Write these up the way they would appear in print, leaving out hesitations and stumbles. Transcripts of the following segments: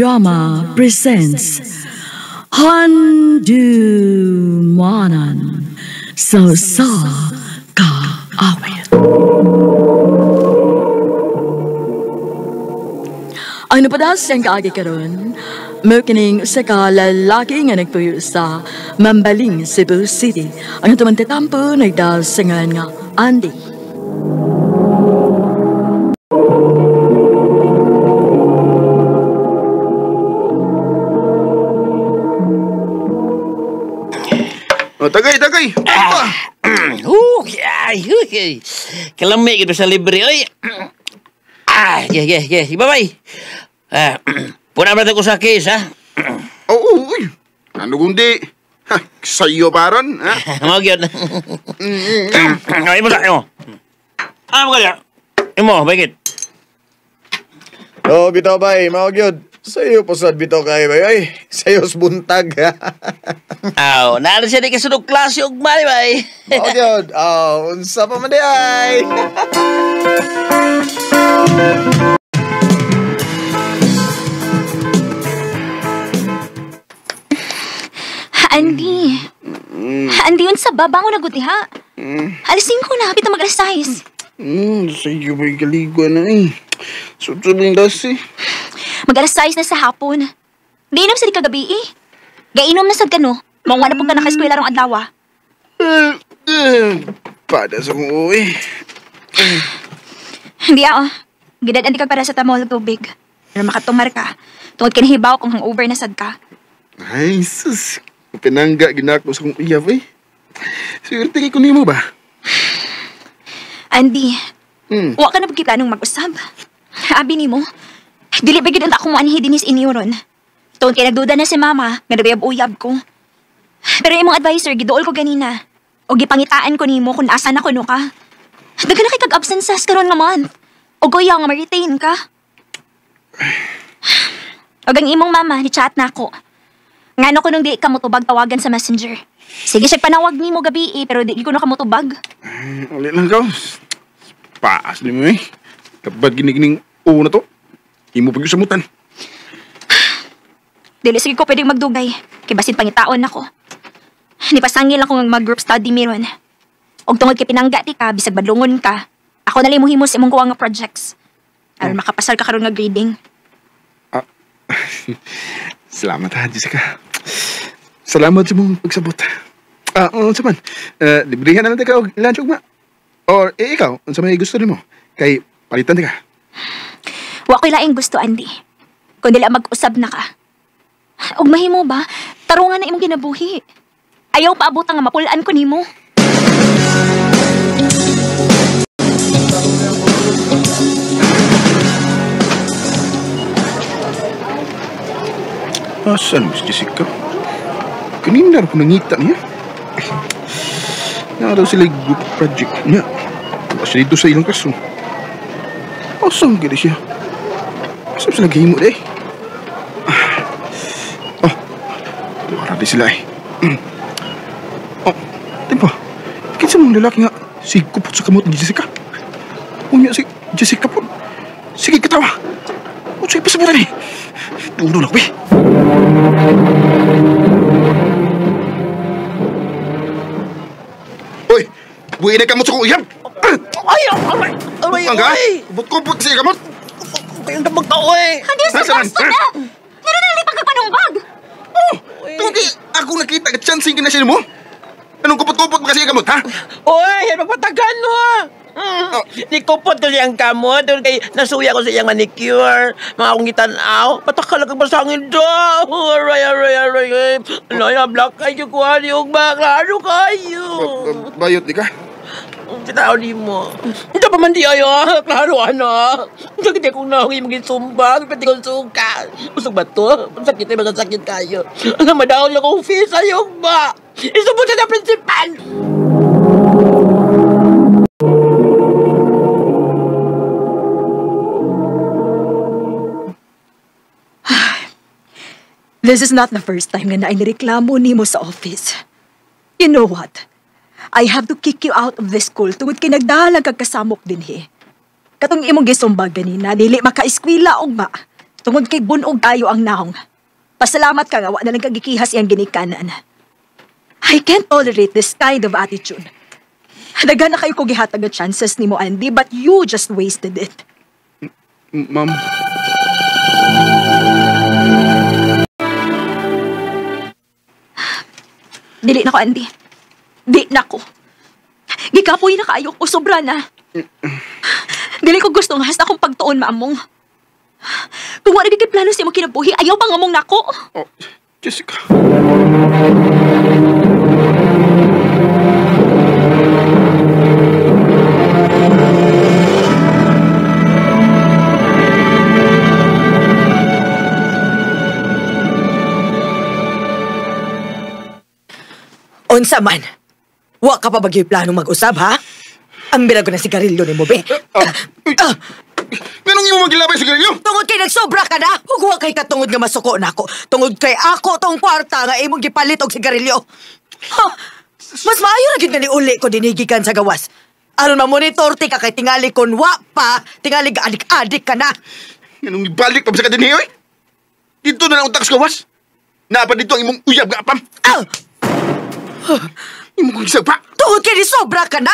Drama presents Handumanan sa Usa Ka Awit. Ang napadas siyang kaagi karon, mao kining usa ka lalaki nga nagpuyo sa Mambaling, Cebu City. Ang atong mantatampo nagdasangan nga Andy. Oh, tagay, tagay. Ay, kalamig ito sa libre, oy. Ah, yeah. Bye-bye. Ah, puna ba ko sa case, ha? Oo, uy. Ano kundi? Ha, sayo paron, ha? Mao gyud. Ay, mo sa imo. Ah, mo kaya. Imo, bagit. Oh, bitaw bay, mao gyud. Sayo pasad bitaw kay bay. Ay, sayo buntag. Aw, naa siya di kasunod klase og mali bay. Mao gyud. Aw, unsa pa man di ay. Andy. Andy, unsa ba? Bangon na gud ha. Alas 5 na, hapit na mag alas 6. Sayo bay kaligo na eh. Sutod yung das eh. Mag alas 6 na sa hapon. Di inom sa di kagabi eh. Gainom na sad ka no. Mangwa na pong ka naka-eskwela rong adlaw. Pada sa kong uwi. Hindi ah. Gidad-an di ka para sa tamol tubig. Pero makatumar ka. Tungod kinahibaw kung hangover na sad ka. Ay, sus. Pinangga ginako sa kong uyab eh. Swerte kay kunin mo ba? Andy, wa ka na pagkiplanong mag-usab. Abi nimo, dili ba gid ang ako mo anhi dinis inyo ron. Tungod kay nagduda na si mama nga naguyab-uyab ko. Pero imong advisor giduol ko ganina. O gipangitaan ko nimo kung asa na kuno ka. Daghan na kay kag absences karon nga month. O goya nga ma-retain ka. Og ang imong mama ni chat na ako. Ngano ko nung di ka motubag tawagan sa Messenger. Sige siya panawag nimo gabi eh, pero di ko na ka motubag. Ulit lang ka. Paas ni mo eh. Kapag ginigining una to, imo pag samutan. Dili sige ko pwedeng magdugay. Kay basin pangitaon ako. Nipasangil ako ng mag-group study meron. Og tungod kay pinangga ti ka, bisag badlungon ka. Ako na lang mohimo sa imong kuha nga projects. Aron makapasal ka karon nga grading. Ah, salamat ha, Jessica. Salamat sa mong pagsabot. Ah, unsa man? Librihan na lang ka og lunch ugma. Or ikaw, unsa may gusto nimo? Kay palitan ka. Wa ko'y laing gusto, Andy. Kun dili mag-usab na ka. Og mahimo ba? Tarungan na imong kinabuhi. Ayaw paabutan nga mapulaan ko nimo. Asan, Miss Jessica? Kanina ko nangita niya. Naa daw sila group project niya. Wala siya dito sa ilang kaso. Asan gini siya? Asan sila gahimo eh? Oh, wala di sila eh. Oh, timpa. Kinsa mong lalaki nga si kupot sa kamot ni Jessica? Unya si Jessica po. Sige, katawa. O, sige, pasabutan eh. Dulo na ko eh. Uy! Buhay na kamot sa kong uyab! Ay, aray, aray, aray! Kupot-kupot siya kamot! Kayong tabag tao eh! Andy, sa basto na! Meron na lang pagkapanumbag! Oh! Tungkol ako nakita ka chancing ka na siya mo? Anong kupot-kupot ba kasi kamot, ha? Uy, ano patagan mo? Nikupot ko siyang kamot. Doon kay nasuya ko sa iyang manicure. Mga akong gitanaw. Patakalag ang basangin daw. Aray, aray, aray. Ano yung black kayo kuha niyo? Klaro kayo. Bayot di ka? Tao di mo. Hindi pa man di ayo. Klaro ano. Sakit akong nahuwi maging sumbang. Pati kong suka. Usog ba to? Sakit ay masasakit kayo. Ang madahol akong face ayaw ba? Isubot siya na principal! This is not the first time nga nainireklamo nimo sa office. You know what? I have to kick you out of this school tungod kay nagdahalang kag kasamok dinhi. Katong imong gisumbag ganina, dili makaeskwela ugma. Tungod kay bunog tayo ang naong. Pasalamat ka nga, wa na lang kagikihas iyang ginikanan. I can't tolerate this kind of attitude. Daghan na kayo ko gihatag ang chances ni mo, Andy, but you just wasted it. Ma'am. Dili na ko, Andy. Di na ko. Gikapoy na kayo ko, sobra na. Dili ko gusto nga hasta akong pagtuon, maamong. Kung wala gigit plano sa imong kinabuhi, ayaw pang among nako. Oh, Jessica. Unsa man, wa ka pa bagyo'y plano mag-usab, ha? Ang birago na sigarilyo ni mo, be. Ganong imo magilabay sigarilyo? Tungod kay nagsobra ka na, ug wa kay katungod nga masuko na ako. Tungod kay ako tong kwarta nga imong gipalit og sigarilyo. Ha? Mas maayo ra gyud nga niuli ko dinigikan sa gawas. Aron mamonitor ti ka kay tingali kon wa pa, tingali ga adik-adik ka na. Ganong ibalik pa sa ka dinhi, oy? Dito na lang utak sa gawas. Naa pa dito ang imong uyab nga apam. Ah! Imo kong isagpa. Tungod kay sobra ka na.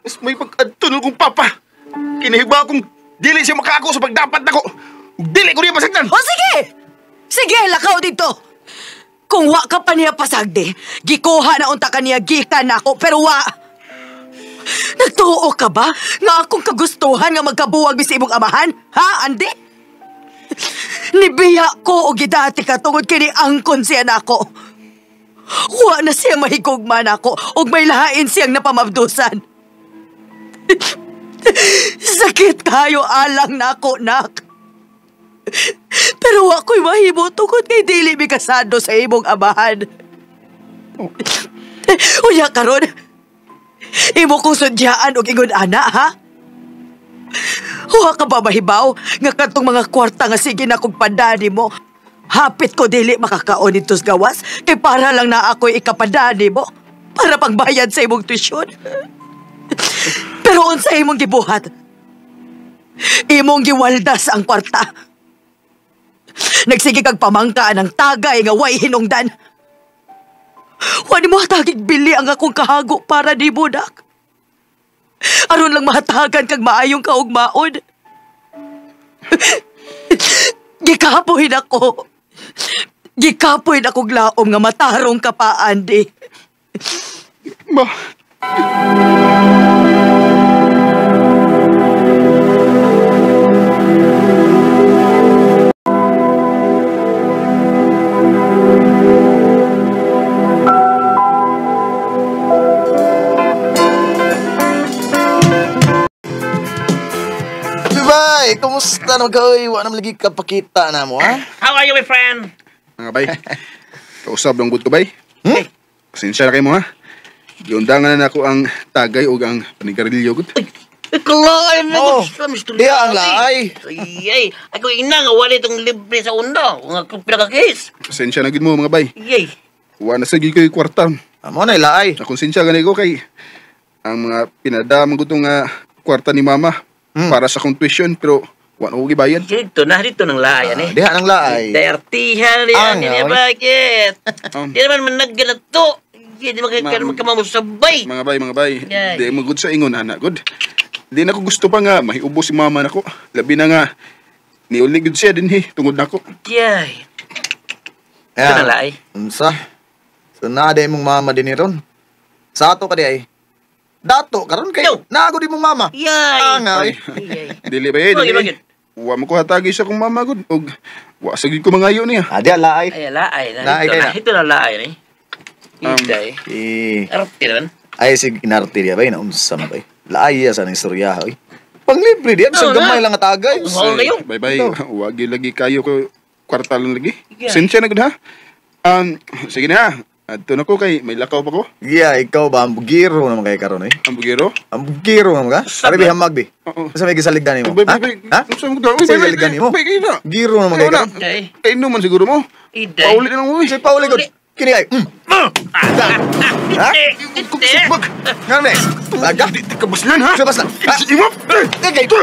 Mas may pag-adto na kong papa. Kinahiba akong dili siya makaako sa pagdapat nako. Dili ko niya pasagdan. O sige! Sige, lakaw dito. Kung wa ka pa niya pasagdi, gikuha na unta ka niya gikan nako, pero wa. Nagtuo ka ba nga akong kagustuhan nga magkabuwag sa imong amahan? Ha, Andy? Nibiya ko o gidati ka tungod kini angkon siya nako. Wa na siya mahigugma nako ug may lahain siyang napamabdusan. Sakit kayo alang nako, nak. Pero wa ko'y mahimo tungod kay dili mi kasado sa imong amahan. Oh. Uya karon, imo kong sudyaan og ingon ana, ha? Wa ka ba mahibaw nga kadtong mga kwarta nga sige na kong padani mo? Hapit ko dili makakaon dito sa gawas kay para lang na ako'y ikapadani mo para pangbayad sa imong tuisyon. Pero unsa imong gibuhat? Imong giwaldas ang kwarta. Nagsige kag pamangkaan ang tagay nga way hinungdan. Wa nimo hatagig bili ang akong kahago para nimo, nak. Aron lang mahatagan kag maayong kaugmaon. Gikapoy ako. Gikapoy na kog laom nga matarong ka pa, Andy. Ma. Bye! Kumusta naman ka, oy? Wa naman lagi kapakita na mo, ha? How are you, my friend? Mga bay, kausap lang good ko, bay. Hmm? Pasensya na kayo mo, ha? Giundangan na ako ang tagay o ang panigarilyo, good. Ay, kalaay mo. Oh, diya ang laay. Ay, ako ina nga wala itong libre sa una. Nga akong pinakakis. Pasensya na gid mo, mga bay. Yay. Wa na sa gid ko'y kwarta. Amo na laay. Nakonsensya gani ko kay ang mga pinadamang ko itong kwarta ni mama para sa akong tuition, pero wa na ko gibayad. Dito na, dito ng laay, eh. Diha ng laay. Dayartihan niya, niya, bakit? Di naman managganat to. Di naman kamamusabay. Mga bay, di mo good sa ingon, anak, good. Di na ko gusto pa nga, mahiubo si mama na ko. Labi na nga, niulig good siya din, he, tungod na ko. Yay. Ito ng laay. Unsa? So na, di mong mama din ni ron. Sa ato ka di ay. Dato, karon kayo. Naago di mong mama. Yay. Angay. Dili ba, eh, dili. Wa mo ko hatagi sa kong mama, good. Og, wa sa gid ko mangayo niya. Ah, di laay. Ay, laay. Laay kayo na. Ito na laay, ni. Ito, eh. Arte naman. Ay, sige, inarte diya ba? Naunsa man ba? Laay sa nang istorya, oy. Panglibre diya, bisag gamay lang nga tagay. Bye bye. Wag lagi kayo ko kwarta lang lagi. Sensya na gud ha. Sige na. Adto na ko kay may lakaw pa ko. Yeah, ikaw ba ang bugiro naman kay karon eh? Ang bugiro? Ang bugiro naman ka? Ari bi hamag bi. Sa may gisaligdan nimo? Ha? Ha? Sa gisaligdan nimo? Giro naman kay karon. Kay inuman siguro mo. Pauli na lang mo. Say pauli gud. Kini ay. Ha? Sugmag. Nga me. Aga. Di ka baslan, ha? Sa baslan. Imo. Ay, ay, ay, ay.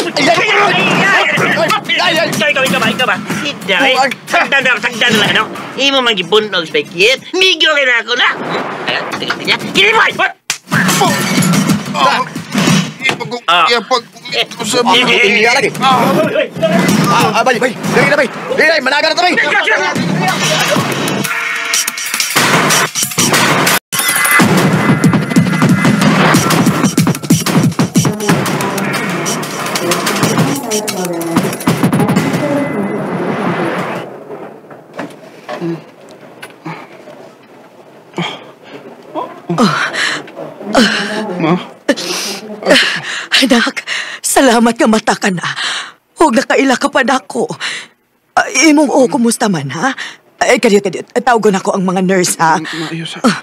Ikaw, ikaw, ikaw ba, ikaw ba? Siday. Sagdan na, sagdan na lang, ano? Imo man gibunog sa kit. Migyo kay na ako na. Kini mo! Ipag sa Hindi lagi. Ah, bay, bay. Dili na bay. Dili na, managa na ta bay. Ma, Anak, salamat nga mata ka na. Huwag nakaila ka pa nako. Imong o, kumusta man, ha? Ay, kadiyot, kadiyot. Tawagon ako ang mga nurse, ha? Maayos ha.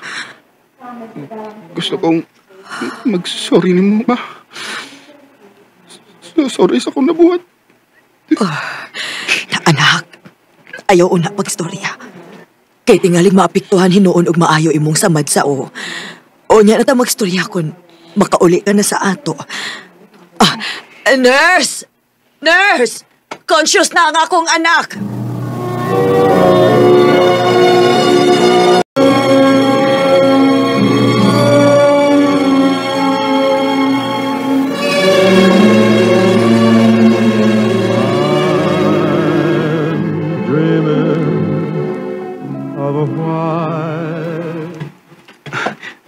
Gusto kong mag-sorry ni mo, ma. Sorry sa akong nabuhat. Anak, ayaw una pagstorya. Kay tingaling maapektuhan hinuon og maayo imong samad sa o. O niya na ta magstorya kun makauli ka na sa ato. Ah, nurse! Nurse! Conscious na ang akong anak!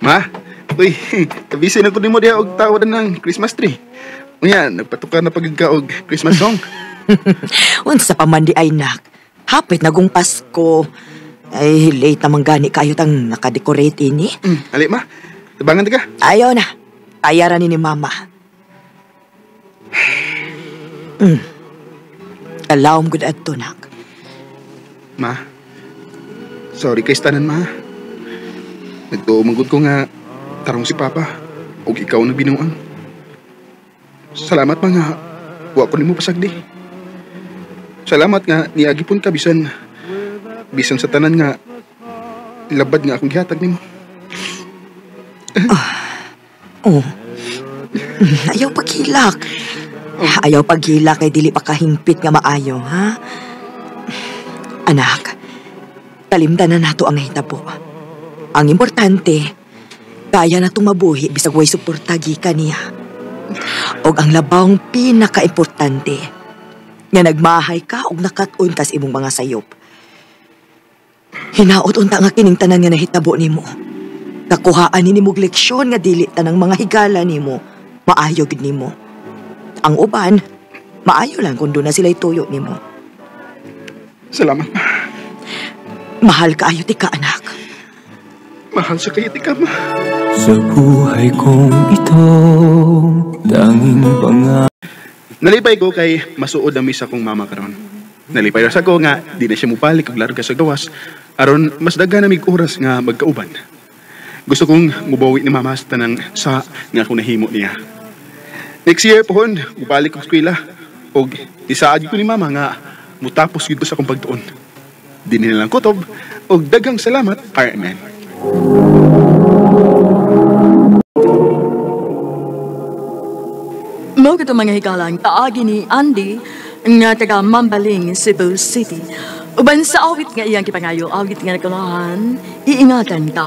Ma, uy, kabisi na ko nimo diha og tawad ng Christmas tree. Unya, nagpatukar na pagid ka og Christmas song. Unsa pa man di ay nak. Hapit na gung Pasko. Ay, late naman gani kayo tang nakadecorate ini. Ali ma, tabangan ta ka. Ayaw na. Ayaran ni Mama. Kalawom gud adto nak. Ma, sorry kay tanan ma. Nagtuo man gud ko nga tarong si Papa ug ikaw na binuang. Salamat ma nga wa ko nimo pasagdi. Salamat nga niagi pun ka bisan bisan sa tanan nga labad nga akong gihatag nimo. Oh. Ayaw paghilak. Ayaw paghilak kay dili pa kahingpit nga maayo, ha? Anak, kalimtan na nato ang nahitabo. Ang importante, kaya na itong mabuhi bisag way suporta gikan niya. Og ang labawng pinaka-importante, nga nagmahay ka og nakat-on kas imong mga sayop. Hinaot unta nga kining tanan nga nahitabo nimo. Kakuhaan ni nimog leksyon nga dili tanang mga higala nimo, maayo gid nimo. Ang uban, maayo lang kung doon na sila'y tuyo nimo. Salamat ma. Mahal kaayo ti ka, anak. Mahal sa kayo ti ka ma. Sa buhay kong ito, tanging pangarap. Nalipay ko kay masuod ang misa kong mama karon. Nalipay ra sa ko nga di na siya mupalik og larga sa gawas aron mas daghan na mig oras nga magkauban. Gusto kong mubawi ni mama sa tanang sa nga akong nahimo niya. Next year pohon, mubalik og eskwela og isaad ko ni mama nga mutapos gyud ko sa akong pagtuon. Di nila lang kutob og daghang salamat RMN. Mao kato mga hikalang paagi ni Andy nga taga Mambaling, Cebu City. Uban sa awit nga iyang gipangayo, awit nga nagkulahan, iingatan ka.